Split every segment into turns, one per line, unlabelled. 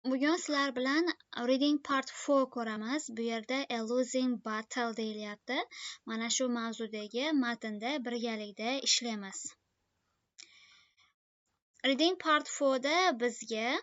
Bugun sizlar bilan Reading Part 4 ko'ramiz. Bu yerda A Losing Battle deyilyapti. Mana shu mavzudagi matnda birgalikda ishlaymiz. Reading Part 4 da bizga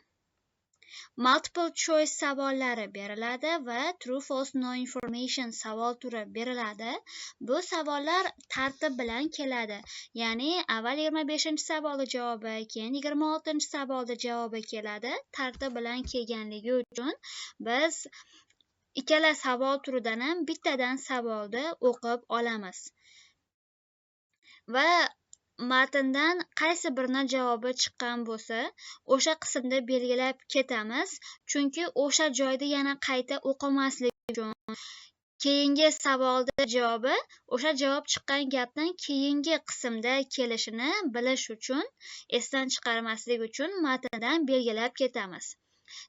multiple choice savollari beriladi va true false no information savol turi beriladi. Bu savollar tartib bilan keladi. Ya'ni avval 25-savolni javobi, keyin 26-savolni javobi keladi. Tartib bilan kelganligi uchun biz ikkala savol turidan ham bittadan savolni o'qib olamiz. Va matndan qaysi birini javobi chiqqan bo'lsa, o'sha qismda belgilab ketamiz, chunki o'sha joyda yana qayta o'qimaslik uchun keyingi savolda javobi o'sha javob chiqqan gapdan keyingi qismda kelishini bilish uchun, esdan chiqarmaslik uchun matndan belgilab ketamiz.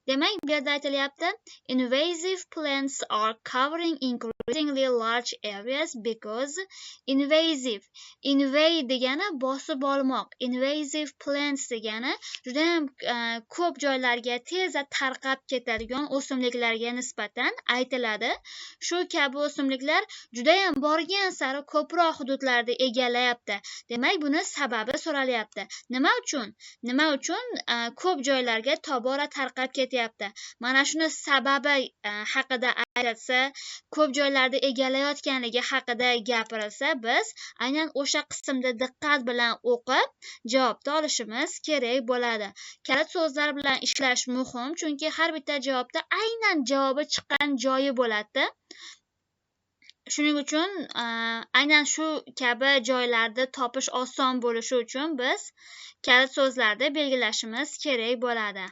Demak, bu yerda aytilyapti, invasive plants are covering increasingly large areas because invasive, invade degani bosib olmoq, invasive plants degani juda ham ko'p joylarga tezda tarqab ketadigan o'simliklarga nisbatan aytiladi. Shu kabi o'simliklar juda ham borgan sari ko'proq hududlarni egallayapti. Demak, buni sababi so'ralyapti. Nima uchun? Nima uchun ko'p joylarga tobora tarqab ketyapti? Mana shuni sababi haqida aytilsa, ko'p joylarda egallayotganligi haqida gapirilsa, biz aynan o'sha qismda diqqat bilan o'qib javobni olishimiz kerak bo'ladi. Kalit so'zlar bilan ishlash muhim, chunki har bitta javobda aynan javobi chiqqan joyi bo'ladi. Shuning uchun aynan shu kabi joylarni topish oson bo'lishi uchun biz kalit so'zlarni belgilashimiz kerak bo'ladi.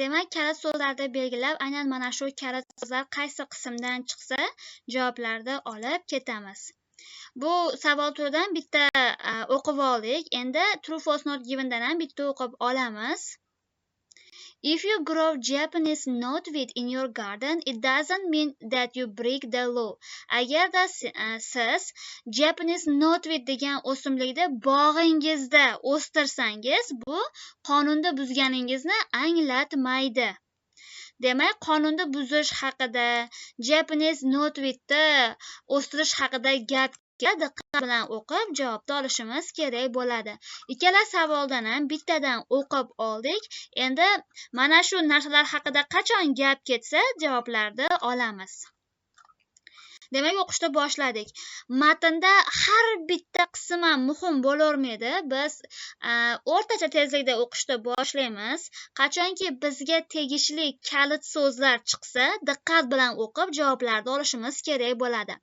Demak, kalit so'zlarni belgilab, aynan mana shu kalit so'zlar qaysi qismdan chiqsa, javoblarni olib ketamiz. Bu savol turidan bitta o'qib oldik. Endi true false not given'dan ham bitta o'qib olamiz. If you grow Japanese knotweed in your garden, it doesn't mean that you break the law. Agarda siz Japanese knotweed degan o'simlikni bog'ingizda o'stirsangiz, bu qonunni buzganingizni anglatmaydi. Demak, qonunni buzish haqida, Japanese knotweedni o'stirish haqida gap diqqat bilan o'qib javobni olishimiz kerak bo'ladi. Ikkala savoldan ham bittadan o'qib oldik. Endi mana shu narsalar haqida qachon gap ketsa, javoblarni olamiz. Demak, o'qishni boshladik. Matnda har bitta qism ham muhim bo'lavermaydi. Biz o'rtacha tezlikda o'qishni boshlaymiz. Qachonki bizga tegishli kalit so'zlar chiqsa, diqqat bilan o'qib javoblarni olishimiz kerak bo'ladi.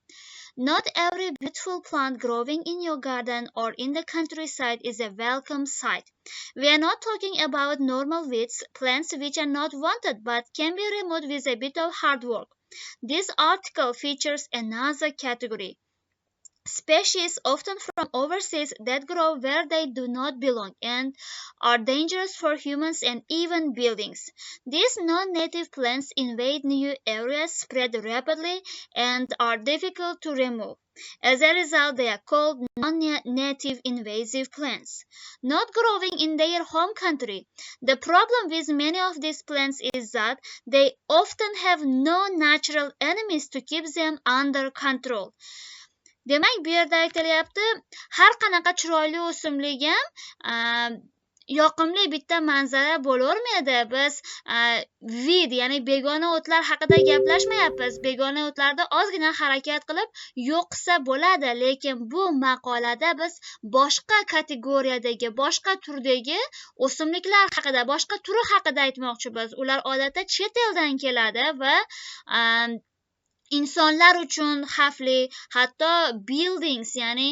Not every beautiful plant growing in your garden or in the countryside is a welcome sight. We are not talking about normal weeds, plants which are not wanted but can be removed with a bit of hard work. This article features another category. Species often from overseas that grow where they do not belong and are dangerous for humans and even buildings. These non-native plants invade new areas, spread rapidly, and are difficult to remove. As a result, they are called non-native invasive plants. Not growing in their home country. The problem with many of these plants is that they often have no natural enemies to keep them under control. Demak, bu yerda aytilyapti, har qanaqa chiroyli o'simlik ham yoqimli bitta manzara bo'lavermaydi. Biz weed, ya'ni begona o'tlar haqida gaplashmayapmiz. Begona o'tlarda ozgina harakat qilib yo'q qilsa bo'ladi, lekin bu maqolada biz boshqa kategoriyadagi, boshqa turdagi o'simliklar haqida, boshqa turi haqida aytmoqchimiz. Ular odatda chet eldan keladi va insonlar uchun xavfli, hatto buildings, ya'ni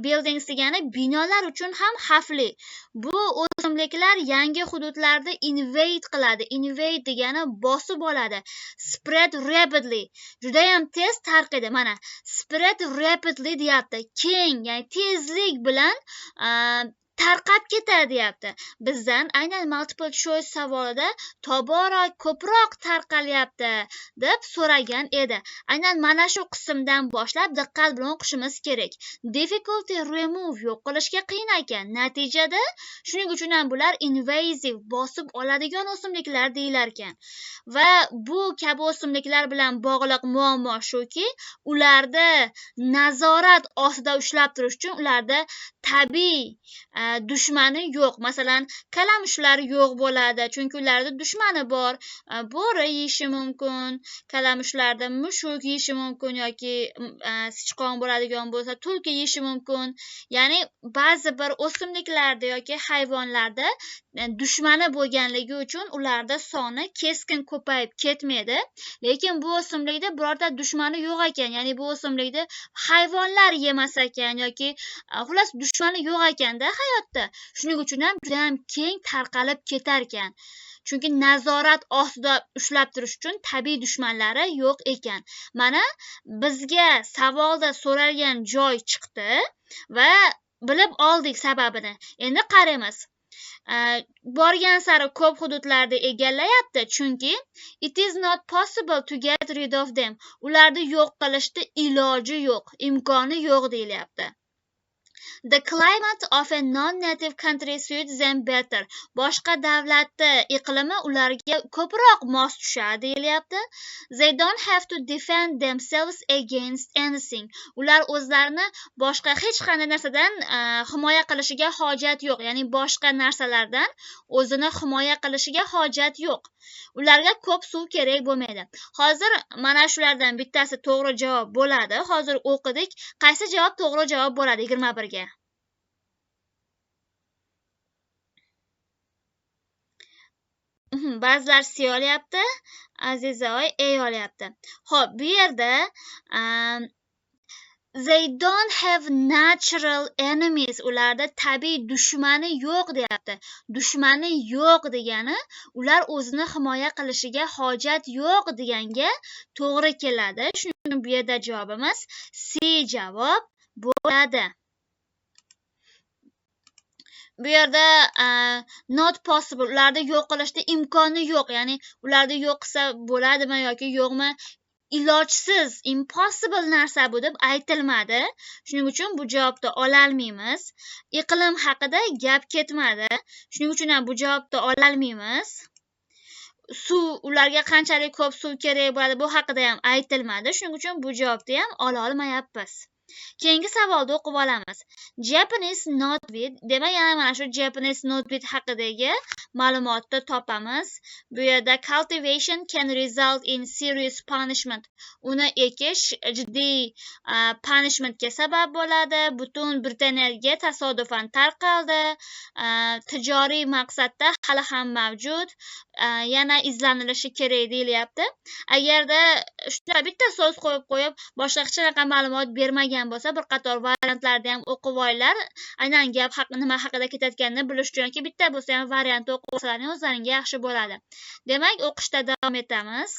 buildings degani binolar uchun ham xavfli. Bu o'simliklar yangi hududlarni invade qiladi. Invade degani bosib oladi. Spread rapidly, juda ham tez tarqaydi. Mana spread rapidly deyapti. Keng, ya'ni tezlik bilan Tarqab ketadi deyapti. Bizdan aynan multiple choice savolida tobora ko'proq tarqalyapti deb so'ragan edi. Aynan mana shu qismdan boshlab diqqat bilan o'qishimiz kerak. Difficulty remove, yo'q qilishga qiyin ekan. Natijada shuning uchun ham bular invasive, bosib oladigan o'simliklar deyilar ekan. Va bu kabi o'simliklar bilan bog'liq muammo shuki, ularda nazorat ostida ushlab turish uchun ularda tabiiy dushmani yo'q. Masalan, kalamushlar yo'q bo'ladi, chunki ularda dushmani bor. Bo'ri yeyishi mumkin, kalamushlarda mushuk yeyishi mumkin yoki sichqon bo'ladigan bo'lsa, tulki yeyishi mumkin. Ya'ni ba'zi bir o'simliklarda yoki hayvonlarda dushmani bo'lganligi uchun ularda soni keskin ko'payib ketmaydi. Lekin bu o'simlikda birorta dushmani yo'q ekan. Ya'ni bu o'simlikni hayvonlar yemas ekan yoki xullas dushmani yo'q ekanda hayotda. Shuning uchun ham juda ham keng tarqalib ketar ekan. Chunki nazorat ostida ushlab turish uchun tabiiy dushmanlari yo'q ekan. Mana bizga savolda so'ralgan joy chiqdi va bilib oldik sababini. Endi qaraymiz. Borgan sari ko'p hududlarda egallayapti, chunki it is not possible to get rid of them. Ularni yo'q qilishni iloji yo'q, imkoni yo'q deyilyapti. The climate of a non-native country suits them better. Boshqa davlatni iqlimi ularga ko'proq mos tushadi deyilyapti. They don't have to defend themselves against anything. Ular o'zlarini boshqa hech qanday narsadan himoya qilishiga hojat yo'q. Ya'ni boshqa narsalardan o'zini himoya qilishiga hojat yo'q. Ularga ko'p suv kerak bo'lmaydi. Hozir mana shulardan bittasi to'g'ri javob bo'ladi. Hozir o'qidik. Qaysi javob to'g'ri javob bo'ladi 21ga? Ba'zilar C olyapti, Aziza oy E olyapti. Xo'p, bu yerda they don't have natural enemies. Ularda tabiiy dushmani yo'q deyapti. Dushmani yo'q degani ular o'zini himoya qilishiga hojat yo'q deganga to'g'ri keladi. Shuning uchun bu yerda javobimiz C javob bo'ladi. Bu yerda not possible, ularni yo'q qilishda imkoni yo'q. Ya'ni ularni yo'q qilsa bo'ladimi yoki yo'qmi, ilojsiz, impossible narsa bu deb aytilmadi. Shuning uchun bu javobni ololmaymiz. Iqlim haqida gap ketmadi. Shuning uchun ham bu javobni ololmaymiz. Suv, ularga qanchalik ko'p suv kerak bo'ladi, bu haqida ham aytilmadi. Shuning uchun bu javobni ham ola olmayapmiz. Keyingi savolni o'qib olamiz. Japanese knotweed, demak yana mana shu Japanese knotweed haqidagi ma'lumotni topamiz. Bu yerda cultivation can result in serious punishment. Uni ekish jiddiy punishmentga sabab bo'ladi. Butun Britaniyaga tasodifan tarqaldi. Tijoriy maqsadda hali ham mavjud. Yana izlanilishi kerak deyilyapti. Agarda shunday bitta so'z qo'yib qo'yib boshqa hech qanaqa ma'lumot bermagan bo'lsa, bir qator variantlarni ham o'qib olinglar. Aynan gap nima haqida ketayotganini bilish uchun yoki bitta bo'lsa ham variantni o'qib olsalaring o'zlaringga yaxshi bo'ladi. Demak, o'qishda davom etamiz.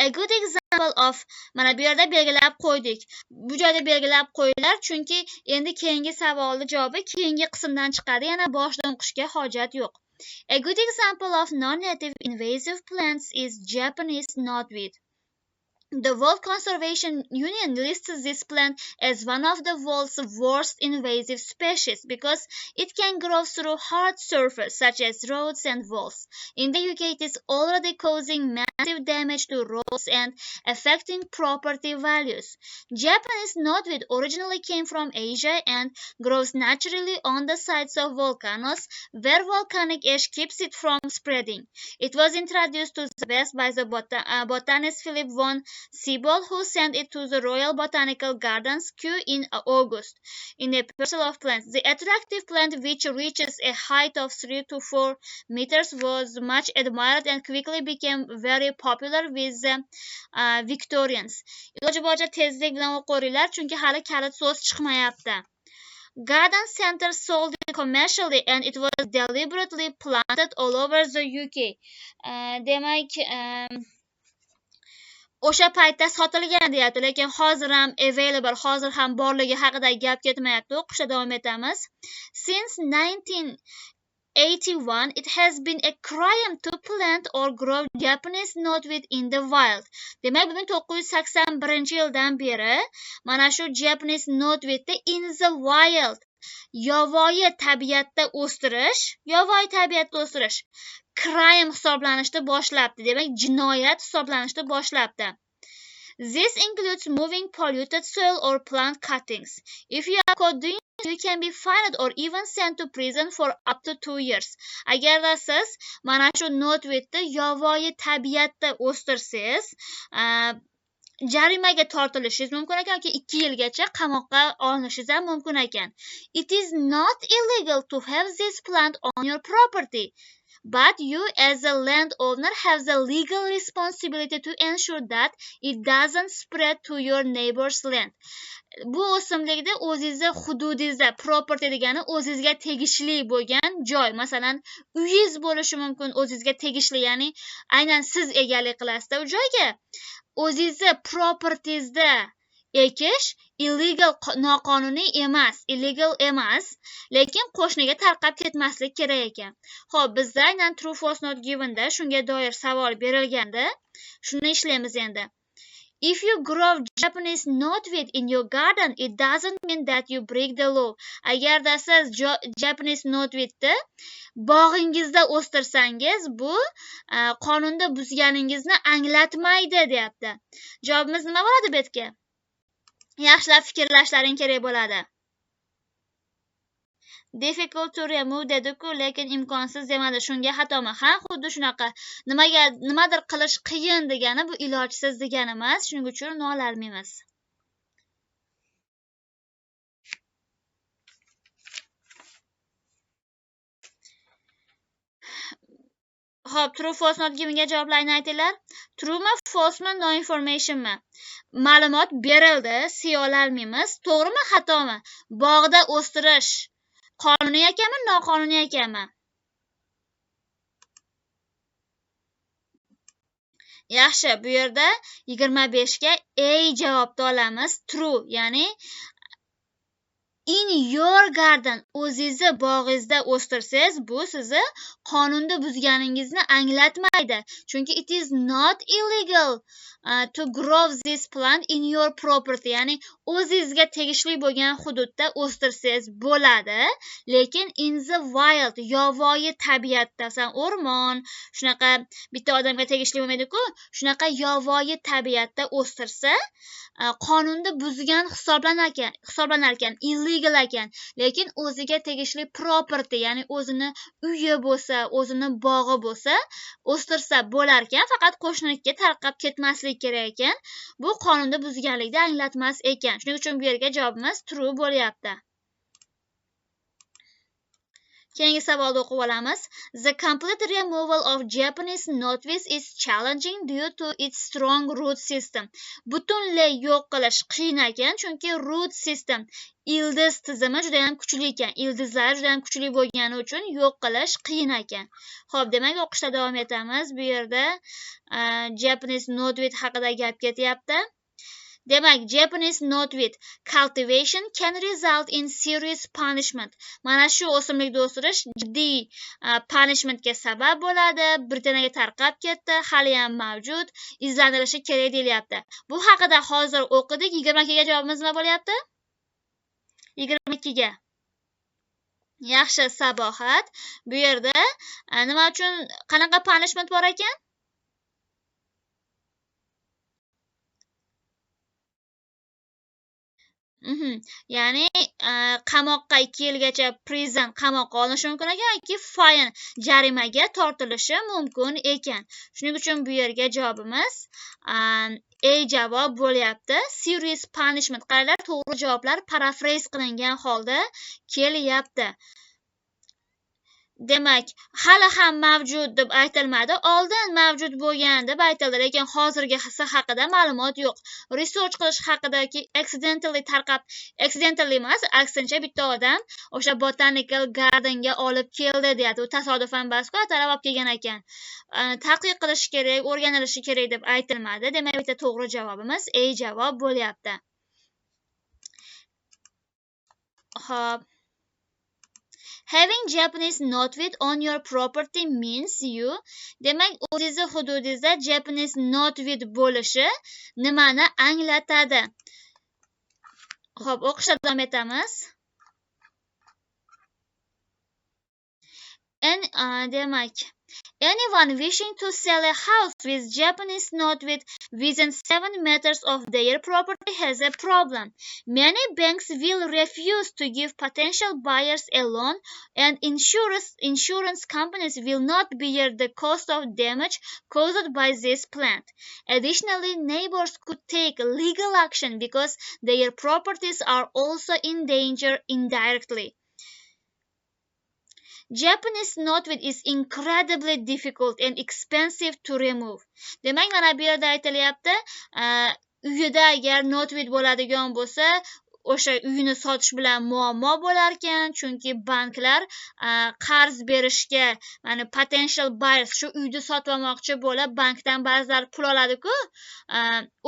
A good example of, mana bu yerda belgilab qo'ydik. Bu joyda belgilab qo'yinglar, chunki endi keyingi savolning javobi keyingi qismdan chiqadi. Yana boshidan o'qishga hojat yo'q. A good example of non-native invasive plants is Japanese knotweed. The World Conservation Union lists this plant as one of the world's worst invasive species because it can grow through hard surfaces such as roads and walls. In the UK, it is already causing massive damage to roads and affecting property values. Japanese knotweed originally came from Asia and grows naturally on the sides of volcanoes where volcanic ash keeps it from spreading. It was introduced to the West by the botanist Philip von Siebold, who sent it to the Royal Botanical Gardens, Kew in August, in a parcel of plants. The attractive plant, which reaches a height of 3 to 4 meters, was much admired and quickly became very popular with the Victorians. Iloji boricha tezlik bilan o'qinglar, chunki hali kalit so'z chiqmayapti. Garden center sold it commercially and it was deliberately planted all over the UK. Demak, O'sha paytda sotilgan deyapti, lekin hozir ham available, hozir ham borligi haqida gap ketmayapti. O'qishda davom etamiz. Since 1981 it has been a crime to plant or grow Japanese knotweed in the wild. Demak, 1981-yildan beri mana shu Japanese knotweedni in the wild, yovvoyi tabiatda o'stirish, yovvoyi tabiatda o'stirish crime hisoblanishni boshlabdi. Demak, jinoyat hisoblanishni boshlabdi. This includes moving polluted soil or plant cuttings. If you are caught doing so, you can be fined or even sent to prison for up to 2 years. Agarda siz mana shu knotweedni yovvoyi tabiatda o'stirsangiz, jarimaga tortilishingiz mumkin ekan yoki 2 yilgacha qamoqqa olinishingiz ham mumkin ekan. It is not illegal to have this plant on your property, but you as a landowner have the legal responsibility to ensure that it doesn't spread to your neighbor's land. Bu o'simlikni o'zingizni hududingizda, property degani o'zingizga tegishli bo'lgan joy, masalan, uyingiz bo'lishi mumkin, o'zingizga tegishli, ya'ni aynan siz egalik qilasizda u joyga. O'zingizni propertyingizda ekish illegal, noqonuniy emas, illegal emas, lekin qo'shniga tarqab ketmaslik kerak ekan. Xo'p, bizda aynan true false not given da shunga doir savol berilganda, shuni ishlaymiz endi. If you grow Japanese knotweed in your garden, it doesn't mean that you break the law. Agarda siz Japanese knotweedni bog'ingizda o'stirsangiz, bu qonunni buzganingizni anglatmaydi, deyapti. Javobimiz nima bo'ladi bu yerga? Yaxshilab fikrlashlaring kerak bo'ladi. Difficult to remove dedi-ku, lekin imkonsiz demadi. Shunga xatomi? Ha, xuddi shunaqa. Nimaga nimadir qilish qiyin degani bu ilojsiz degani emas. Shuning uchun uni ololmaymiz. Xo'p, true false not givenga javoblarni aytinglar. True'mi, false'mi, no information'mi? Ma'lumot berildi, C ololmaymiz. To'g'rimi, xatomi? Bog'da o'stirish qonuniy ekanmi, noqonuniy ekanmi? Yaxshi, bu yerda 25 ga A javobni olamiz. True, ya'ni in your garden, o'zingizni bog'ingizda o'stirsangiz, bu sizni qonunni buzganingizni anglatmaydi. Chunki it is not illegal to grow this plant in your property, ya'ni o'zingizga tegishli bo'lgan hududda o'stirsangiz bo'ladi, lekin in the wild, yovvoyi tabiatda, masalan, o'rmon, shunaqa bitta odamga tegishli bo'lmaydi-ku, shunaqa yovvoyi tabiatda o'stirsa, qonunni buzgan hisoblanar ekan, illegal ekan, lekin o'ziga tegishli property, ya'ni o'zini uyi bo'lsa, o'zini bog'i bo'lsa, o'stirsa bo'lar ekan, faqat qo'shnilikka tarqab ketmaslik kerak ekan. Bu qonunni buzganlikni anglatmas ekan. Shuning uchun bu yerga javobimiz true bo'lyapti. Keyingi savolni o'qib olamiz. The complete removal of Japanese knotweed is challenging due to its strong root system. Butunlay yo'q qilish qiyin ekan, chunki root system, ildiz tizimi juda ham kuchli ekan. Ildizlari juda ham kuchli bo'lgani uchun yo'q qilish qiyin ekan. Xo'p, demak, o'qishda davom etamiz. Bu yerda Japanese knotweed haqida gap ketyapti. Demak, Japanese knotweed cultivation can result in serious punishment. Mana shu o'simlikni o'stirish jiddiy punishmentga sabab bo'ladi. Britaniyaga tarqab ketdi, hali ham mavjud, izlanilishi kerak deyilyapti. Bu haqida hozir o'qidik. 22 ga javobimiz nima bo'lyapti? 22 ga. Yaxshi, Sabohat. Bu yerda nima uchun qanaqa punishment bor ekan? Ya'ni qamoqqa 2 yilgacha prison, qamoqqa olinishi mumkin ekan yoki fine, jarimaga tortilishi mumkin ekan. Shuning uchun bu yerga javobimiz A javob bo'lyapti. Serious punishment. Qaranglar, to'g'ri javoblar paraphrase qilingan holda kelyapti. Demak, hali ham mavjud deb aytilmadi, oldin mavjud bo'lgan deb aytildi, lekin hozirgisi haqida ma'lumot yo'q. Research qilish haqidagi accidentally tarqab, accidentally emas, aksincha bitta odam o'sha botanical gardenga olib keldi deyapti. U tasodifan emas-ku, atalab olib kelgan ekan. Tadqiq qilish kerak, o'rganilishi kerak deb aytilmadi. Demak, bitta to'g'ri javobimiz A javob bo'lyapti. Xo'p. Having Japanese knotweed on your property means you. Demak, o'zingizni hududingizda Japanese knotweed bo'lishi nimani anglatadi? Xo'p, o'qishda davom etamiz. Demak, anyone wishing to sell a house with Japanese knotweed within 7 meters of their property has a problem. Many banks will refuse to give potential buyers a loan, and insurance companies will not bear the cost of damage caused by this plant. Additionally, neighbors could take legal action because their properties are also in danger indirectly. Japanese knotweed is incredibly difficult and expensive to remove. Demak, mana bu yerda aytilyapti, uyida agar knotweed bo'ladigan bo'lsa, o'sha uyini sotish bilan muammo bo'larkan, chunki banklar qarz berishga, ya'ni potential buyers shu uyni sotib olmoqchi bo'lib bankdan ba'zilar pul oladi-ku,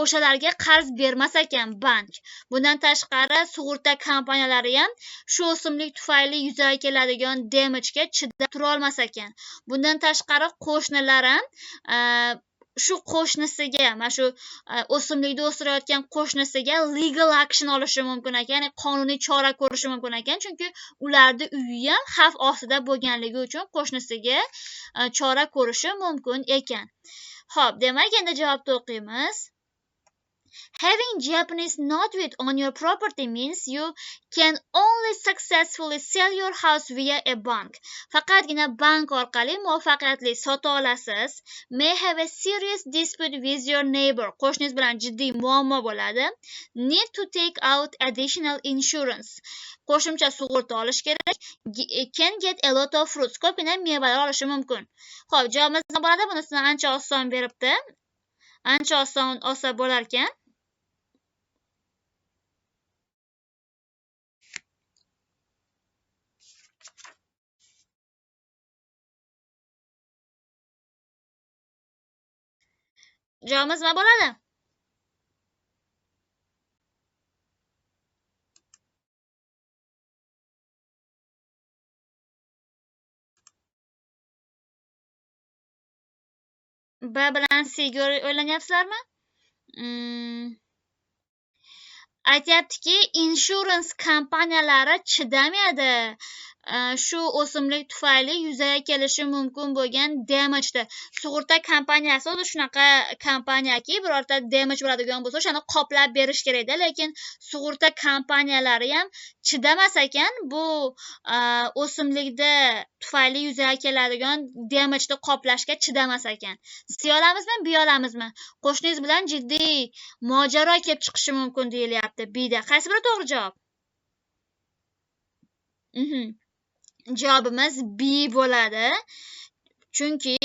o'shalarga qarz bermas ekan bank. Bundan tashqari sug'urta kompaniyalari ham shu o'simlik tufayli yuzaga keladigan damage-ga chidab tura olmas ekan. Bundan tashqari qo'shnilar ham shu qo'shnisiga, mana shu o'simlikni o'stirayotgan qo'shnisiga legal action olishi mumkin ekan, ya'ni qonuniy chora ko'rishi mumkin ekan, chunki ularning uyi ham xavf ostida bo'lganligi uchun qo'shnisiga chora ko'rishi mumkin ekan. Xo'p, demak, endi javobni o'qiymiz. Having Japanese knotweed on your property means you can only successfully sell your house via a bank. Faqatgina bank orqali muvaffaqiyatli sota olasiz. May have a serious dispute with your neighbor. Qo'shningiz bilan jiddiy muammo bo'ladi. Need to take out additional insurance. Qo'shimcha sug'urta olish kerak. Can get a lot of fruits. Ko'pgina mevalar olishi mumkin. Xo'p, javobimiz nima bo'ladi? Bunisini ancha oson beribdi. Ancha oson olsa bo'lar ekan. Javobimiz nima bo'ladi? B bilan C ga o'ylanyapsizlarmi? Aytyaptiki, insurance kompaniyalari chidamaydi. Shu o'simlik tufayli yuzaga kelishi mumkin bo'lgan damage-da. Sug'urta kompaniyasi o'zi shunaqa kompaniyaki, birorta damage bo'ladigan bo'lsa, o'shani qoplab berish kerakda, lekin sug'urta kompaniyalari ham chidamas ekan bu o'simlikda tufayli yuzaga keladigan damage-ni qoplashga chidamas ekan. C olamizmi, B olamizmi? Qo'shningiz bilan jiddiy mojaro kelib chiqishi mumkin deyilyapti B da. Qaysi biri to'g'ri javob? Javobimiz B bo'ladi. Chunki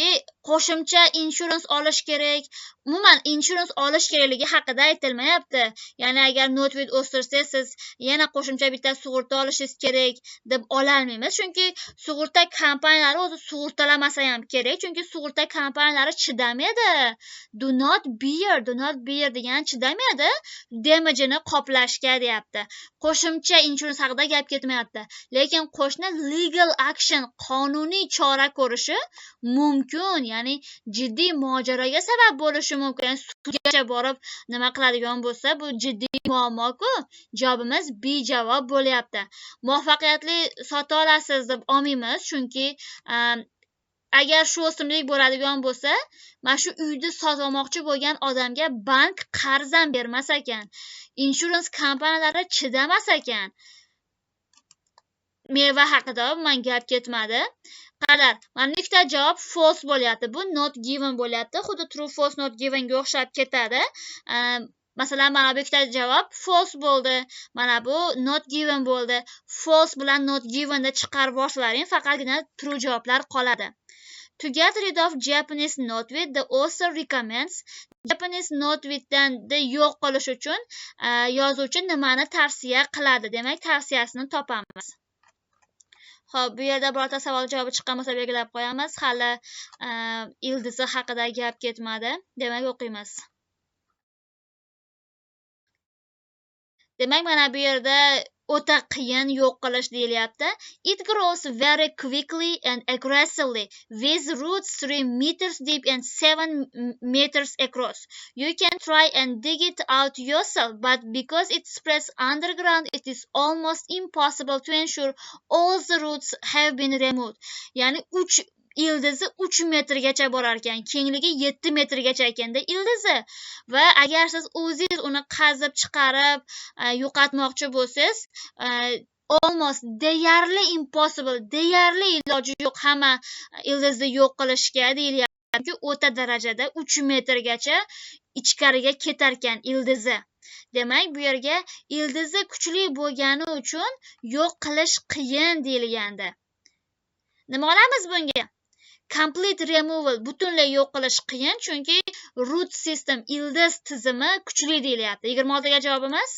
qo'shimcha insurance olish kerak, umuman insurance olish kerakligi haqida aytilmayapti. Ya'ni agar knotweed o'stirsangiz, siz yana qo'shimcha bitta sug'urta olishingiz kerak deb ololmaymiz. Chunki sug'urta kompaniyalari o'zi sug'urtalamasa ham kerak, chunki sug'urta kompaniyalari chidamaydi. Do not bear, do not bear degan chidamaydi, damage'ini qoplashga deyapti. Qo'shimcha insurance haqida gap ketmayapti. Lekin qo'shni legal action, qonuniy chora ko'rishi mumkin, ya'ni jiddiy mojaroga sabab bo'lishi mumkin. Ya'ni sudgacha borib nima qiladigan bo'lsa, bu jiddiy muammo-ku. Javobimiz B javob bo'lyapti. Muvaffaqiyatli sota olasiz deb olmaymiz, chunki agar shu o'simlik bo'ladigan bo'lsa, mana shu uyni sotib olmoqchi bo'lgan odamga bank qarz ham bermas ekan. Insurance kompaniyalari chidamas ekan. Meva haqida umuman gap ketmadi. Qadar. Mana ikkita javob false bo'lyapti. Bu not given bo'lyapti. Xuddi true false not given ga o'xshab ketadi. Masalan, mana bu ikkita javob false bo'ldi. Mana bu not given bo'ldi. False bilan not given'da chiqarib yuborsalaring, faqatgina true javoblar qoladi. To get rid of Japanese knotweed, the author recommends. Japanese knotweeddan yo'q qilish uchun yozuvchi nimani tavsiya qiladi? Demak, tavsiyasini topamiz. Xo'p, bu yerda birorta savol javobi chiqqan bo'lsa belgilab qo'yamiz. Hali ildizi haqida gap ketmadi. Demak, o'qiymiz. Demak, mana bu yerda o'ta qiyin yo'q qilish deyilyapti. It grows very quickly and aggressively with roots 3 meters deep and 7 meters across. You can try and dig it out yourself, but because it spreads underground, it is almost impossible to ensure all the roots have been removed. Ya'ni 3 ildizi 3 metrgacha borar ekan, kengligi 7 metrgacha ekanda ildizi. Va agar siz o'zingiz uni qazib chiqarib yo'qotmoqchi bo'lsangiz, almost deyarli impossible, deyarli iloji yo'q hamma ildizni yo'q qilishga deyilyapti. O'ta darajada 3 metrgacha ichkariga ketarkan ildizi. Demak, bu yerga ildizi kuchli bo'lgani uchun yo'q qilish qiyin deyilgandi. Nima olamiz bunga? Complete removal, butunlay yo'q qilish qiyin, chunki root system, ildiz tizimi kuchli deyilyapti. 26 ga javobimiz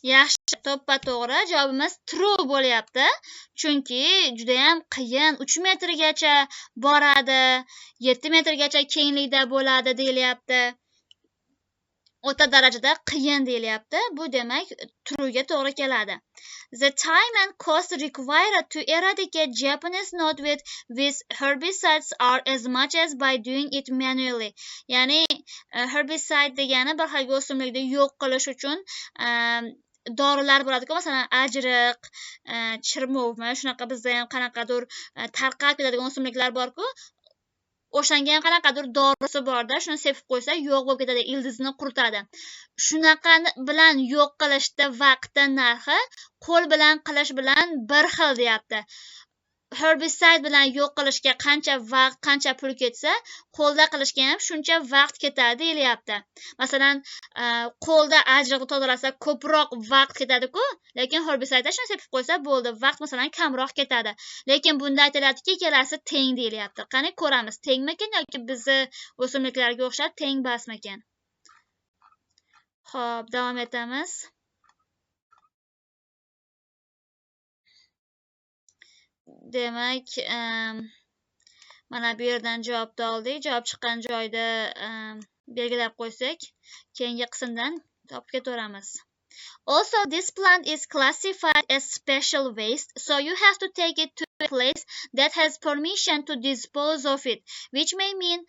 yaxshi, to'ppa-to'g'ri javobimiz true bo'lyapti. Chunki juda ham qiyin, 3 metrgacha boradi, 7 metrgacha kenglikda bo'ladi deyilyapti. O'ta darajada qiyin deyilyapti. Bu demak true'ga to'g'ri keladi. The time and cost required to eradicate Japanese knotweed with herbicides are as much as by doing it manually. Ya'ni herbicide degani bir xil o'simlikni yo'q qilish uchun dorilar bo'ladi-ku, masalan, ajriq, chirmovmi, shunaqa bizda ham qanaqadir tarqalib ketadigan o'simliklar bor-ku. O'shanga ham qanaqadir dorisi borda, shuni sepib qo'ysa yo'q bo'lib ketadi, ildizni quritadi. Shunaqa bilan yo'q qilishda vaqti, narxi qo'l bilan qilish bilan bir xil deyapti. Herbicide bilan yo'q qilishga qancha vaqt, qancha pul ketsa, qo'lda qilishga ham shuncha vaqt ketadi deyilyapti. Masalan, qo'lda ajriqni tozalasa ko'proq vaqt ketadi-ku, lekin herbicide shuni sepib qo'ysa bo'ldi, vaqt masalan kamroq ketadi. Lekin bunda aytiladiki, ikkalasi teng deyilyapti. Qani ko'ramiz, tengmikan yoki bizni o'simliklarga o'xshab teng basmikan. Xo'p, davom etamiz. Demak, mana bu yerdan javobni oldik. Javob chiqqan joyda belgilab qo'ysak, keyingi qismdan topib ketaveramiz. Also, this plant is classified as special waste, so you have to take it to a place that has permission to dispose of it, which may mean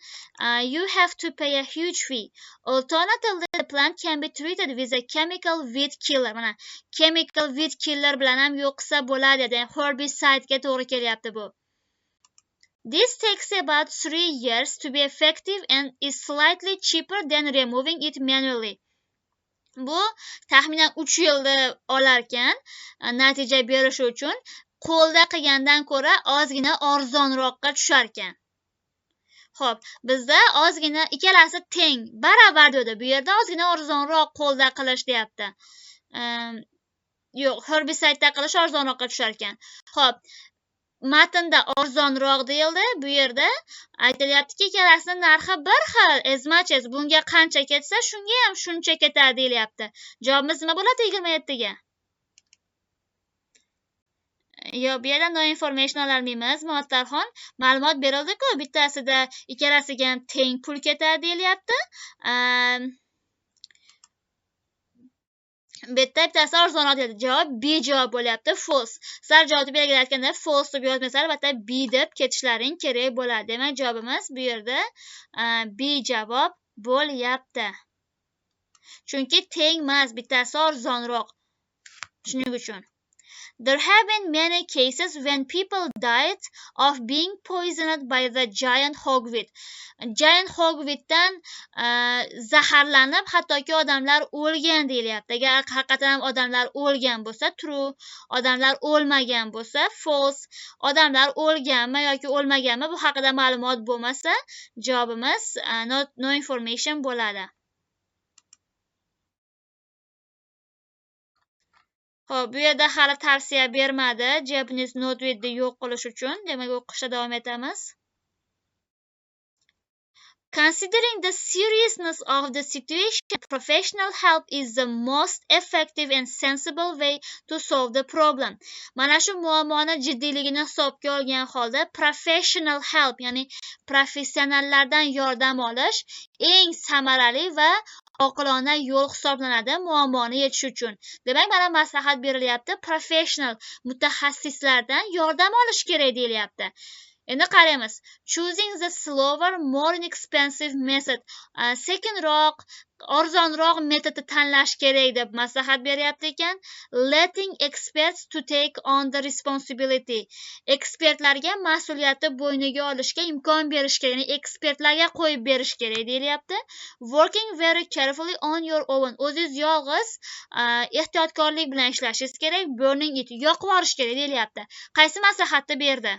you have to pay a huge fee. Alternatively, the plant can be treated with a chemical weed killer. Mana chemical weed killer bilan ham yo'q qilsa bo'ladi, ya'ni herbicide ga to'g'ri kelyapti bu. This takes about 3 years to be effective and is slightly cheaper than removing it manually. Bu taxminan 3 yilni olarkan natija berishi uchun, qo'lda qilgandan ko'ra ozgina arzonroqqa tusharkan. Xo'p, bizda ozgina ikkalasi teng, baravar dedi. Bu yerda ozgina arzonroq qo'lda qilish deyapti. Yo'q, herbicide qilish arzonroqqa tusharkan. Xo'p, matnda arzonroq deyildi. Bu yerda aytilyaptiki, ikkalasining narxi bir xil, as much as, bunga qancha ketsa, shunga ham shuncha ketadi deyilyapti. Javobimiz nima bo'ladi 27 ga? Yo'q, bu yerda no information ololmaymiz. Muattarxon, ma'lumot berildi-ku, bittasida ikkalasiga ham teng pul ketadi deyilyapti. Bu yerda bittasi arzonroq deyapti. Javob B javob bo'lyapti. False. Sizlar javobni belgilayotganda false deb yozmasanglar, albatta B deb ketishlaring kerak bo'ladi. Demak, javobimiz bu yerda B javob bo'lyapti. Chunki teng emas, bittasi arzonroq. Shuning uchun. There have been many cases when people died of being poisoned by the giant hogweed. Giant hogweeddan zaharlanib hattoki odamlar o'lgan deyilyapti. Agar haqiqatan ham odamlar o'lgan bo'lsa true, odamlar o'lmagan bo'lsa false, odamlar o'lganmi yoki o'lmaganmi bu haqida ma'lumot bo'lmasa javobimiz no information bo'ladi. Xo'p, bu yerda hali tavsiya bermadi Japanese knotweedni yo'q qilish uchun. Demak, o'qishda davom etamiz. Considering the seriousness of the situation, professional help is the most effective and sensible way to solve the problem. Mana shu muammoni jiddiyligini hisobga olgan holda professional help, ya'ni professionallardan yordam olish eng samarali va oqilona yo'l hisoblanadi muammoni yechish uchun. Demak, mana maslahat berilyapti, professional mutaxassislardan yordam olish kerak deyilyapti. Endi qaraymiz. Choosing the slower, more inexpensive method. Sekinroq, arzonroq metodni tanlash kerak deb maslahat beryapti ekan. Letting experts to take on the responsibility. Ekspertlarga mas'uliyatni bo'yniga olishga imkon berish kerak, ya'ni ekspertlarga qo'yib berish kerak deyilyapti. Working very carefully on your own. O'zingiz yolg'iz ehtiyotkorlik bilan ishlashingiz kerak. Burning it, yoqib yuborish kerak deyilyapti. Qaysi maslahatni berdi?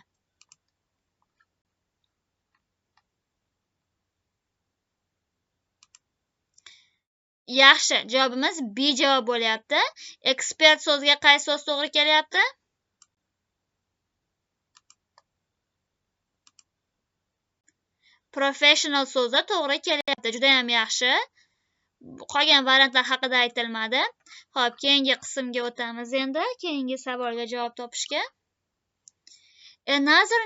Yaxshi, javobimiz B javob bo'lyapti. Ekspert so'ziga qaysi so'z to'g'ri kelyapti? Professional so'zi to'g'ri kelyapti. Juda ham yaxshi. Qolgan variantlar haqida aytilmadi. Xo'p, keyingi qismga o'tamiz endi, keyingi savolga javob topishga. Another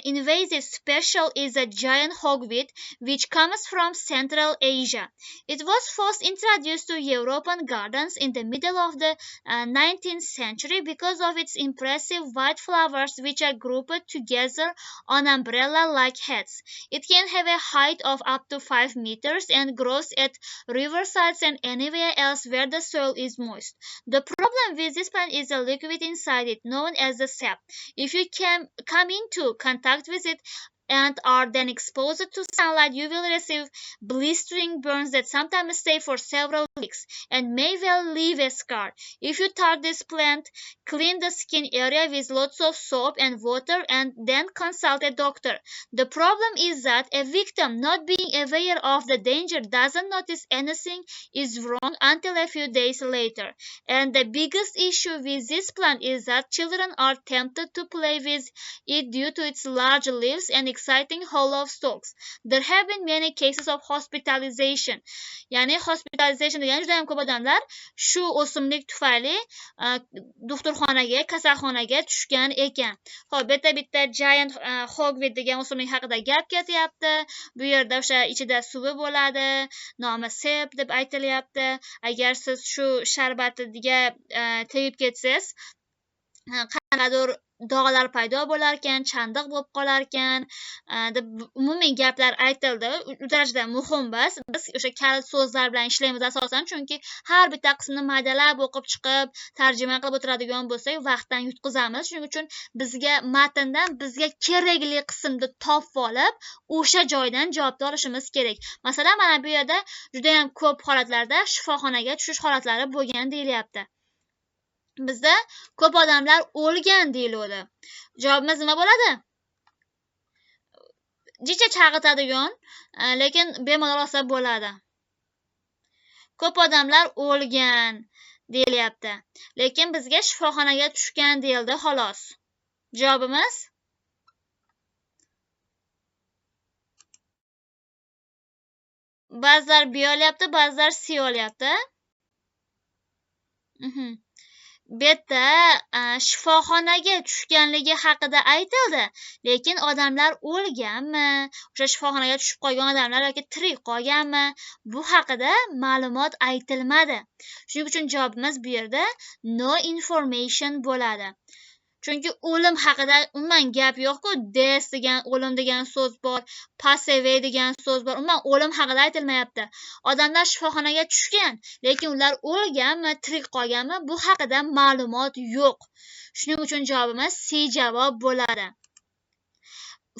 invasive special is a giant hogweed, which comes from Central Asia. It was first introduced to European gardens in the middle of the 19th century because of its impressive white flowers, which are grouped together on umbrella-like heads. It can have a height of up to 5 meters and grows at riversides and anywhere else where the soil is moist. The problem with this plant is the liquid inside it, known as the sap. If you can come into contact with it and are then exposed to sunlight, you will receive blistering burns that sometimes stay for several weeks and may well leave a scar. If you touch this plant, clean the skin area with lots of soap and water and then consult a doctor. The problem is that a victim, not being aware of the danger, doesn't notice anything is wrong until a few days later. And the biggest issue with this plant is that children are tempted to play with it due to its large leaves and exciting hollow stalks. There have been many cases of hospitalization. Ya'ni hospitalization degani juda ham ko'p odamlar shu o'simlik tufayli doktorxonaga, kasalxonaga tushgan ekan. Xo'p, bu yerda bitta giant hogweed degan o'simlik haqida gap ketyapti. Bu yerda o'sha ichida suvi bo'ladi, nomi sep deb aytilyapti. Agar siz shu sharbatiga tegib ketsangiz, qandaydir dog'lar paydo bo'larkan, chandiq bo'lib qolarkan deb umumiy gaplar aytildi. U darajada muhim emas. Biz o'sha kalit so'zlar bilan ishlaymiz asosan, chunki har bitta qismini maydalab o'qib chiqib, tarjima qilib o'tiradigan bo'lsak, vaqtdan yutqizamiz. Shuning uchun bizga matndan bizga kerakli qismni topib olib, o'sha joydan javobni olishimiz kerak. Masalan, mana bu yerda juda ham ko'p holatlarda shifoxonaga tushish holatlari bo'lgan deyilyapti. Bizda ko'p odamlar o'lgan deyiladi. Javobimiz nima bo'ladi? Jicha chag'itadigan, lekin bemalol olsa bo'ladi. Ko'p odamlar o'lgan deyilyapti. Lekin bizga shifoxonaga tushgan deyildi xolos. Javobimiz ba'zilar B olyapti, ba'zilar C olyapti. Bu yerda shifoxonaga tushganligi haqida aytildi, lekin odamlar o'lganmi, o'sha shifoxonaga tushib qolgan odamlar yoki tirik qolganmi, bu haqida ma'lumot aytilmadi. Shuning uchun javobimiz bu yerda no information bo'ladi. Chunki o'lim haqida umuman gap yo'q-ku. Death degan, o'lim degan so'z bor, pass away degan so'z bor. Umuman o'lim haqida aytilmayapti. Odamlar shifoxonaga tushgan, lekin ular o'lganmi, tirik qolganmi, bu haqida ma'lumot yo'q. Shuning uchun javobimiz C javob bo'ladi.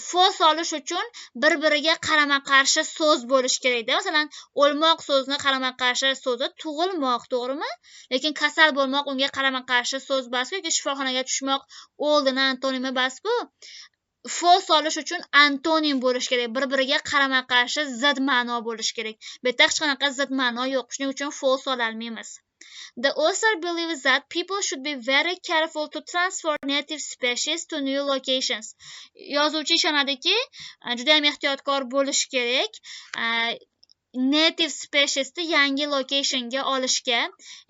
False olish uchun bir-biriga qarama-qarshi so'z bo'lishi kerakda. Masalan, o'lmoq so'zini qarama-qarshi so'zi tug'ilmoq, to'g'rimi? Lekin kasal bo'lmoq unga qarama-qarshi so'z emas-ku, yoki shifoxonaga tushmoq o'ldini antonimi emas-ku. False olish uchun antonim bo'lishi kerak, bir-biriga qarama-qarshi zid ma'no bo'lishi kerak. Bu yerda hech qanaqa zid ma'no yo'q. Shuning uchun false ololmaymiz. The author believes that people should be very careful to transfer native species to new locations. Yozuvchi ishonadiki, juda ham ehtiyotkor bo'lish kerak. Native speciesni yangi locationga olishga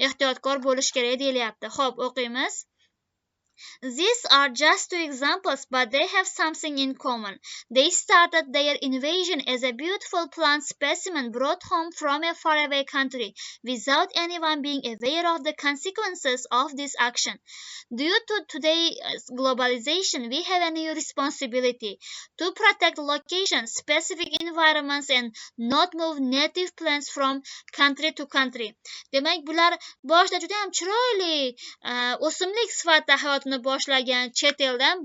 ehtiyotkor bo'lish kerak deyilyapti. Xo'p, o'qiymiz. These are just two examples, but they have something in common. They started their invasion as a beautiful plant specimen brought home from a faraway country without anyone being aware of the consequences of this action. Due to today's globalization, we have a new responsibility to protect locations, specific environments, and not move native plants from country to country. Demak, bular boshida juda ham chiroyli o'simlik sifatida hayotini boshlagan, chet eldan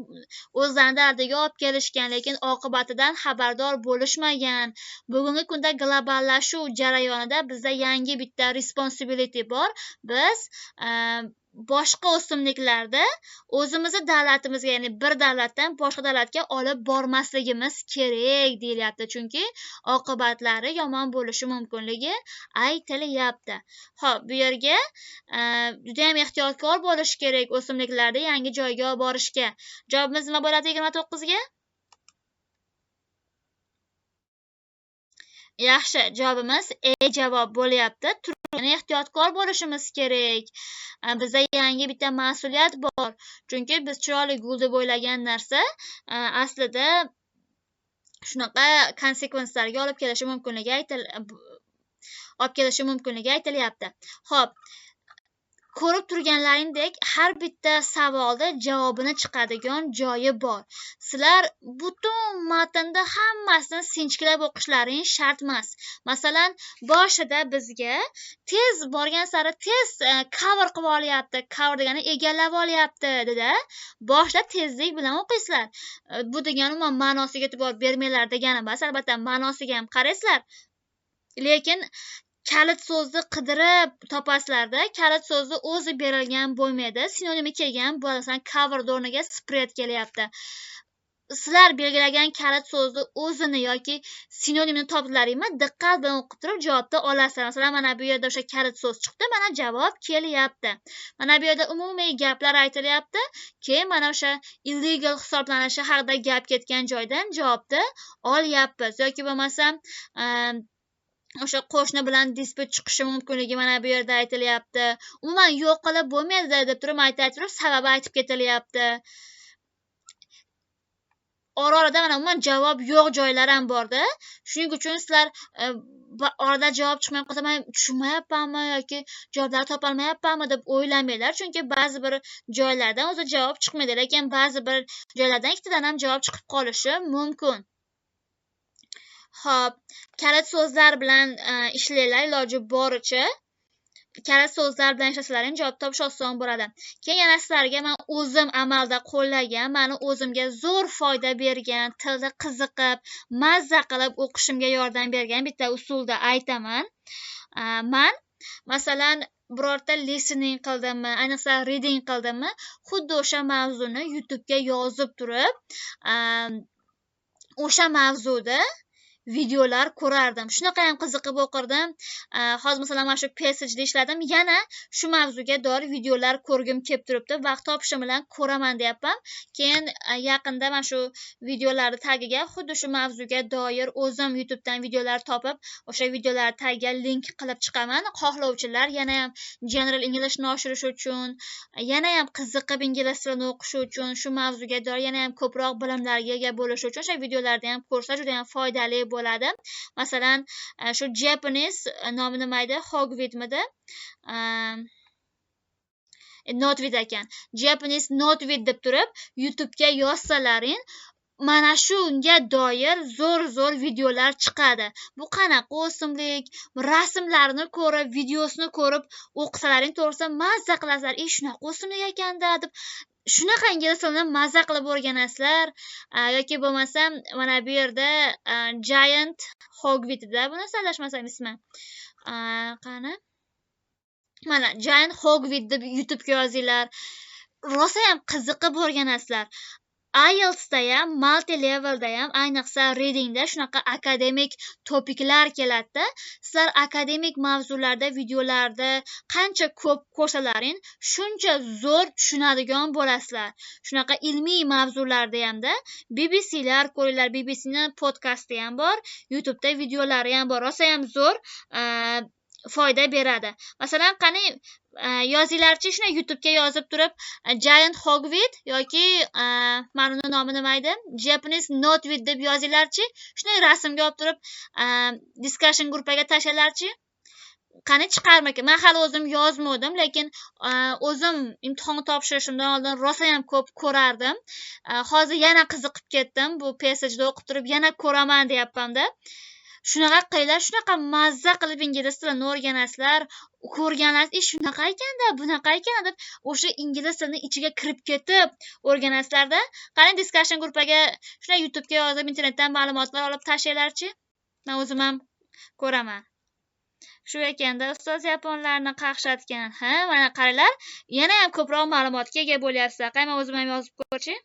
o'zlarini davlatiga olib kelishgan, lekin oqibatidan xabardor bo'lishmagan. Bugungi kunda globallashuv jarayonida bizda yangi bitta responsibility bor. Biz boshqa o'simliklarda o'zimizni davlatimizga, ya'ni bir davlatdan boshqa davlatga olib bormasligimiz kerak deyilyapti, chunki oqibatlari yomon bo'lishi mumkinligi aytilyapti. Xo'p, bu yerga juda ham ehtiyotkor bo'lish kerak o'simliklarni yangi joyga olib borishga. Javobimiz nima bo'ladi 29 ga? Yaxshi, javobimiz E javob bo'lyapti. Turgan ehtiyotkor bo'lishimiz kerak. Bizda yangi bitta mas'uliyat bor. Chunki biz chiroyli gul deb o'ylagan narsa aslida shunaqa konsekvenslarga olib kelishi mumkinligi aytilyapti. Xo'p, ko'rib turganlaringdek har bitta savolda javobini chiqadigan joyi bor. Sizlar butun matnda hammasini sinchiklab o'qishlaring shart emas. Masalan, boshida bizga tez borgan sari tez cover qilib olyapti. Cover degani egallab olyapti dedi. Boshida tezlik bilan o'qiysizlar. Bu degani umuman ma'nosiga e'tibor bermanglar degani emas. Albatta ma'nosiga ham qaraysizlar. Lekin kalit so'zni qidirib topasizlarda, kalit so'zni o'zi berilgan bo'lmaydi, sinonimi kelgan bo'ladi. Masalan, cover o'rniga spread kelyapti. Sizlar belgilagan kalit so'zni o'zini yoki sinonimini topdilaringmi, diqqat bilan o'qib turib javobni olasizlar. Masalan, mana bu yerda o'sha kalit so'z chiqdi, mana javob kelyapti. Mana bu yerda umumiy gaplar aytilyapti, keyin mana o'sha illegal hisoblanishi haqida gap ketgan joydan javobni olyapmiz. Yoki bo'lmasam o'sha qo'shni bilan disput chiqishi mumkinligi mana bu yerda aytilyapti. Umuman yo'q qilib bo'lmaydi deb turib aytib turib sababi aytib ketilyapti. Ora-orada mana umuman javob yo'q joylar ham borda. Shuning uchun sizlar orada javob chiqmay qolsa, men tushunmayapmanmi yoki javoblarni topolmayapmanmi deb o'ylamanglar, chunki ba'zi bir joylardan o'zi javob chiqmaydi, lekin ba'zi bir joylardan ikkitadan ham javob chiqib qolishi mumkin. Xo'p, kalit so'zlar bilan ishlanglar, iloji boricha kalit so'zlar bilan ishlasalaring javob topish oson bo'ladi. Keyin yana sizlarga men o'zim amalda qo'llagan, meni o'zimga zo'r foyda bergan, tilni qiziqib, mazza qilib o'qishimga yordam bergan bitta usulda aytaman. Men masalan birorta listening qildimmi, ayniqsa reading qildimmi, xuddi o'sha mavzuni YouTube'ga yozib turib, o'sha mavzuda videolar ko'rardim. Shunaqa ham qiziqib o'qirdim. Hozir masalan mana shu passageda ishladim, yana shu mavzuga doir videolar ko'rgim kelib turibdi. Vaqt topishim bilan ko'raman deyapman. Keyin yaqinda mana shu videolarni tagiga xuddi shu mavzuga doir o'zim YouTubedan videolar topib, o'sha videolar tagiga link qilib chiqaman. Xohlovchilar yana ham General Englishni oshirish uchun, yana ham qiziqib ingliz tilini o'qish uchun, shu mavzuga doir yana ham ko'proq bilimlarga ega bo'lish uchun o'sha videolarni ham ko'rsa juda ham foydali bo'ladi. Masalan, shu Japanese nomi nima edi? Hogweedmidi? Knotweed ekan. Japanese knotweed deb turib YouTube'ga yozsalaring mana shunga doir zo'r-zo'r videolar chiqadi. Bu qanaqa o'simlik, rasmlarini ko'rib, videosini ko'rib o'qisalaring to'g'risi mazza qilasizlar. Shunaqa o'simlik ekanda deb shunaqa ingliz tilini mazza qilib o'rganasizlar. Yoki bo'lmasam mana bu yerda Giant Hogweed-da, buni adashmasam ismi. Qani? Mana Giant Hogweed deb YouTube'ga yozinglar. Rosa ham qiziqib o'rganasizlar. IELTSda ham, multi levelda ham, ayniqsa readingda shunaqa akademik topiklar keladi-da. Sizlar akademik mavzularda videolarda qancha ko'p ko'rsalaring, shuncha zo'r tushunadigan bo'lasizlar. Shunaqa ilmiy mavzularda hamda BBClar ko'ringlar, BBCning podkasti ham bor, YouTube'da videolari ham bor. Rosa ham zo'r foyda beradi. Masalan, qani yozinglarchi, shuni YouTube'ga yozib turib Giant Hogweed yoki mana uni nomi nima edi? Japanese Knotweed deb yozinglarchi. Shuni rasmga olib turib discussion gruppaga tashlaylarchi. Qani chiqarmikin? Men hali o'zim yozmadim, lekin o'zim imtihon topshirishimdan oldin rosa ham ko'p ko'rardim. Hozir yana qiziqib ketdim. Bu passageda o'qib turib yana ko'raman deyapman-da. Shunaqa qilinglar, shunaqa mazza qilib ingliz tilini o'rganasizlar, ko'rganlar, shunaqa ekanda, bunaqa ekan deb o'sha ingliz tilini ichiga kirib ketib o'rganasizlarda. Qani discussion gruppaga shunday YouTube'ga yozib, internetdan ma'lumotlar olib tashlanglarchi. Men o'zim ham ko'raman. Shu ekanda ustoz yaponlarni qaqshatgan. Ha, mana qaranglar, yana ham ko'proq ma'lumotga ega bo'lyapsizlar. Qani men o'zim ham yozib ko'rchi.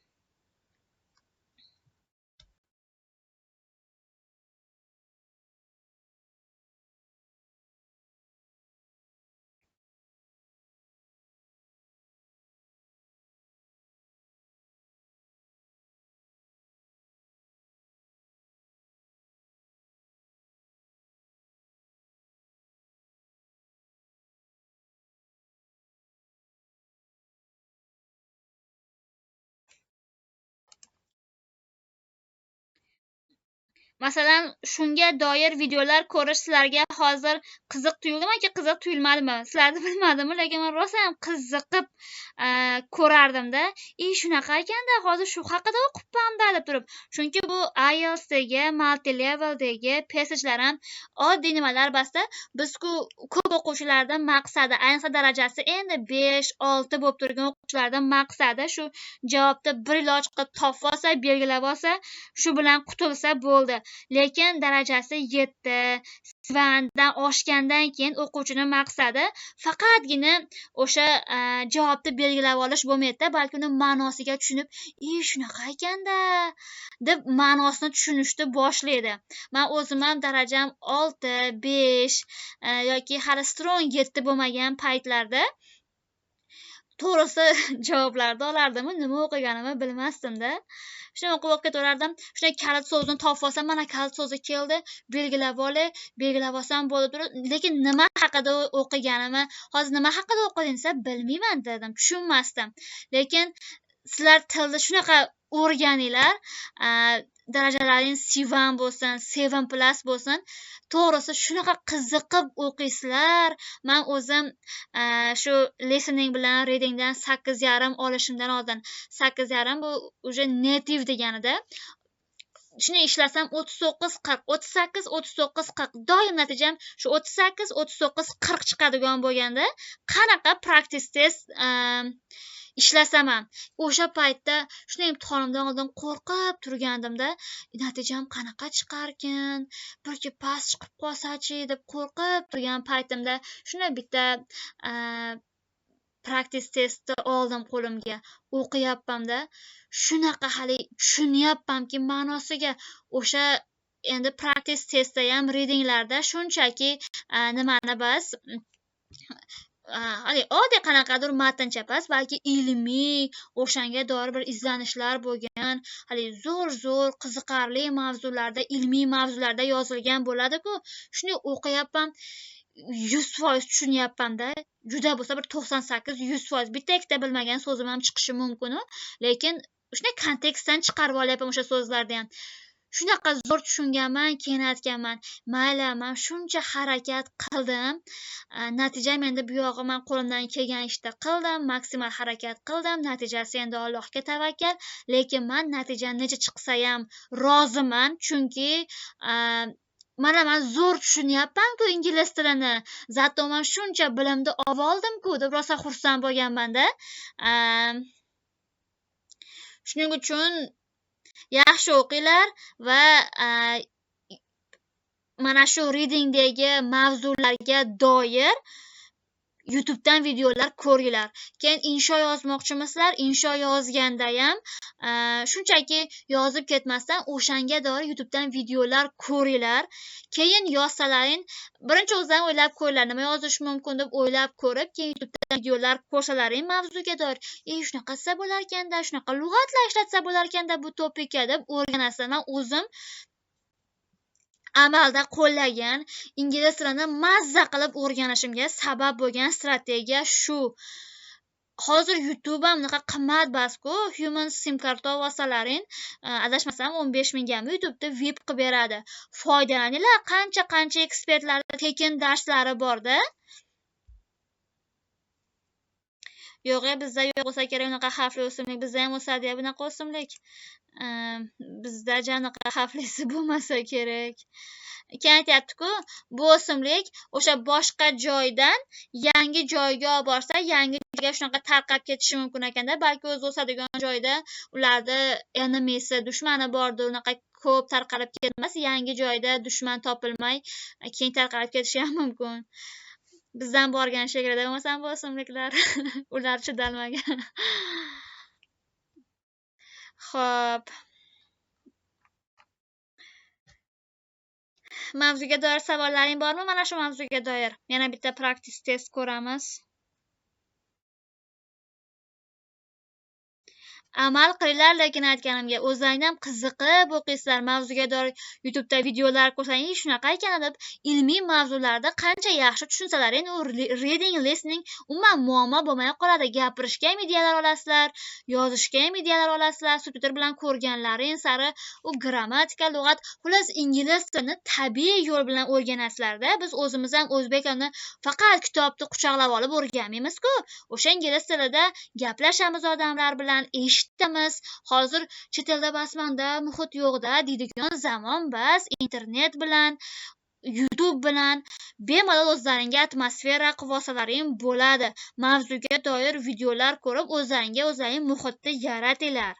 Masalan, shunga doir videolar ko'rish sizlarga hozir qiziq tuyuldimi yoki qiziq tuyulmadimi? Sizlarni bilmadimmi, lekin men rosa ham qiziqib ko'rardimda. Shunaqa ekanda, hozir shu haqida o'qibman-da deb turib. Chunki bu IELTSdagi, multi leveldagi passagelar ham oddiy nimalar basta. Biz-ku ko'p o'quvchilarning maqsadi, ayniqsa darajasi endi 5-6 bo'lib turgan o'quvchilarning maqsadi shu javobni bir iloj qilib topib olsa, belgilab olsa, shu bilan qutulsa bo'ldi. Lekin darajasi 7 dan oshgandan keyin o'quvchining maqsadi faqatgina o'sha javobni belgilab olish bo'lmaydi, balki uni ma'nosiga tushunib, shunaqa ekanda deb ma'nosini tushunishni boshlaydi. Men o'zim ham darajam 6, 5 yoki hali strong 7 bo'lmagan paytlarda to'g'risi javoblarni olardimmi, nima o'qiganimni bilmasdim-da. Shuni o'qib o'qib ketaverardim. Shunday kalit so'zini topib olsam, mana kalit so'zi keldi, belgilab olay, belgilab olsam bo'lib turadi. Lekin nima haqida o'qiganimni, hozir nima haqida o'qiding desa, bilmayman dedim, tushunmasdim. Lekin sizlar tilni shunaqa o'rganinglar, darajalaring C1 bo'lsin, 7+ bo'lsin, to'g'risi shunaqa qiziqib o'qiysizlar. Men o'zim shu listening bilan readingdan 8.5 olishimdan oldin, 8.5 bu уже native deganida. Shuni ishlasam 39 40, 38 39 40, doim natijam shu 38 39 40 chiqadigan bo'lganda, qanaqa practice test ishlasam ham o'sha paytda shuni imtihonimdan oldin qo'rqib turgandimda, natijam qanaqa chiqarkin, birki past chiqib qolsa-chi deb qo'rqib turgan paytimda shuni bitta practice testni oldim qo'limga, o'qiyapman-da, shunaqa hali tushunyapmanki ma'nosiga. O'sha endi practice testda ham readinglarda shunchaki nimani bas hali oddiy qanaqadir matncha emas, balki ilmiy, o'shanga doir bir izlanishlar bo'lgan, hali zo'r-zo'r qiziqarli mavzularda, ilmiy mavzularda yozilgan bo'ladi-ku. Shuni o'qiyapman, 100% tushunyapman-da. Juda bo'lsa bir 98-100%, bitta ikkita bilmagan so'zim ham chiqishi mumkin-u, lekin shunday kontekstdan chiqarib olyapman o'sha so'zlarni ham. Shunaqa zo'r tushunganman, keyin aytganman, mayli, man shuncha harakat qildim, natijam endi bu yog'i man qo'limdan kelgan ishni qildim, maksimal harakat qildim, natijasi endi Allohga tavakkal, lekin man natija necha chiqsa ham roziman, chunki mana man zo'r tushunyapman-ku ingliz tilini, zato man shuncha bilimni oldim-ku deb rosa xursand bo'lganman-da. Shuning uchun yaxshi o'qinglar va mana shu readingdagi mavzularga doir YouTube'dan videolar ko'ringlar. Keyin insho yozmoqchimisizlar, insho yozganda ham shunchaki yozib ketmasdan o'shanga doir YouTube'dan videolar ko'ringlar. Keyin yozsalaring, birinchi o'zlaring o'ylab ko'ringlar, nima yozish mumkin deb o'ylab ko'rib, keyin YouTube'dan videolar ko'rsalaring mavzuga doir, shunaqa qilsa bo'larkanda, shunaqa lug'atlar ishlatsa bo'larkanda bu topikka deb o'rganasizlar. Men o'zim amalda qo'llagan, ingliz tilini mazza qilib o'rganishimga sabab bo'lgan strategiya shu. Hozir YouTube ham unaqa qimmat emas-ku, Human sim karta olsalaring, adashmasam 15 mingga YouTube'da VIP qilib beradi. Foydalaninglar, qancha-qancha ekspertlarning tekin darslari bor-da. Yo'q, bizda yo'q bo'lsa kerak unaqa xavfli o'simlik, bizda ham o'sadi bunaqa o'simlik. Bizda unaqa xavflisi bo'lmasa kerak. Keyin aytyapti-ku, bu o'simlik o'sha boshqa joydan yangi joyga olib borsa, yangi joyga shunaqa tarqab ketishi mumkin ekanda, balki o'zi o'sadigan joyda ularni enemisi, dushmani bordir, unaqa ko'p tarqalib ketmas, yangi joyda dushman topilmay keyin tarqalib ketishi ham mumkin. Bizdan borgan chegarada bo'lmasam bu o'simliklar ular chidalmagan. Xo'p. Mavzuga doir savollaring bormi? Mana shu mavzuga doir. Yana bitta practice test ko'ramiz. Amal qilinglar, lekin aytganimga o'zlaring ham qiziqib o'qiysizlar. Mavzuga doir YouTube'da videolar ko'rsangiz, shunaqa ekan deb ilmiy mavzularda qancha yaxshi tushunsalaring, u reading, listening umuman muammo bo'lmay qoladi. Gapirishga ham ideyalar olasizlar, yozishga ham ideyalar olasizlar. Subtitr bilan ko'rganlaring sari u grammatika, lug'at, xullas ingliz tilini tabiiy yo'l bilan o'rganasizlarda. Biz o'zimiz ham o'zbek tilini faqat kitobni quchoqlab olib o'rganmaymiz-ku. O'sha ingliz tilida gaplashamiz odamlar bilan, eshitamiz. Hozir chet elda basmanda muhit yo'qda deydigan zamon bas, internet bilan, YouTube bilan bemalol o'zlaringga atmosfera qilib olsalaring bo'ladi. Mavzuga doir videolar ko'rib o'zlaringga o'zlaring muhitni yaratinglar.